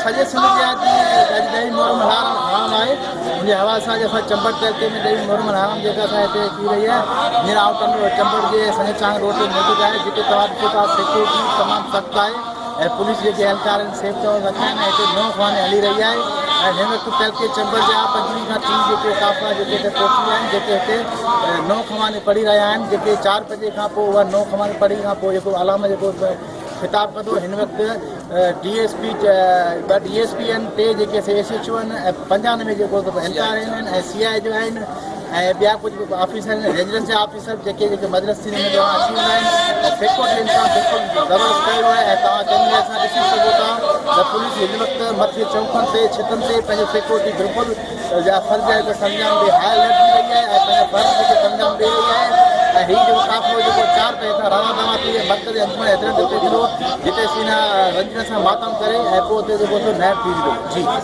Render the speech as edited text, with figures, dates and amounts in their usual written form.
سڄي سنڌ جي اڄ اڄ ڏهين محرم الحرام حرام آهي ان جي حوالي سان اڄ اسان چمبڙ تعلقي ۾ ڏهين محرم الحرام جيڪا اسان هتي ٿي رهي آهي هينئر آئون چمبڙ جي سنجي چانگ روڊ تي موجود آهيان جتي توهان ڏسو ٿا سيڪيورٽي تمام سخت آهي ۽ پوليس جيڪي اهلڪار آهن سيف طور رکيا آهن ۽ هتي نو خواني هلي رهي آهي ۽ هن وقت تعلقي چمبڙ جا 25 کان 30 جيڪي قافلا جيڪي هتي پهچي ويا آهن جيڪي هتي نو خواني پڙهي رهيا آهن جيڪي چار بجي کان پوء اها نو خواني پڙهي کان پوء جيڪو علامه جيڪو خطاب ڪندو هن وقت ڊي ايس پي ٻه ڊي ايس پي آهن ٽي جيڪي سي ايس ايڇ او آهن ۽ 95 جيڪو اهلڪار آهن ۽ سي آء جو آهن ۽ ٻيا ڪجهه آفيسر آهن رينجرس جا آفيسر جيڪي جيڪي مدرسي ۾ توهان اچي ويندا آهن ۽ سيڪيورٽي انتظام بلڪل زبردست ڪيو آهي ۽ توهان ڪيمري سان ڏسي سگهو ٿا ته پوليس هن وقت مٿي چونڪن تي ڇتن تي پنهنجو سيڪيورٽي بلڪل جا فرض آهي ته سرانجام ڏي هاء الرٽ ٿي رهي آهي ۽ پنهنجا فرض جيڪي سرانجام ڏئي رهي آهي ۽ هي جيڪو قافلو جيڪو چار پهي کان روان دوان ٿي مرڪزي انجمن حيدرن تي پهچندو جتي سينا رنجن سان ماتم ڪري ۽ پوء اتي جيڪو سو نائب ٿي ويندو جي.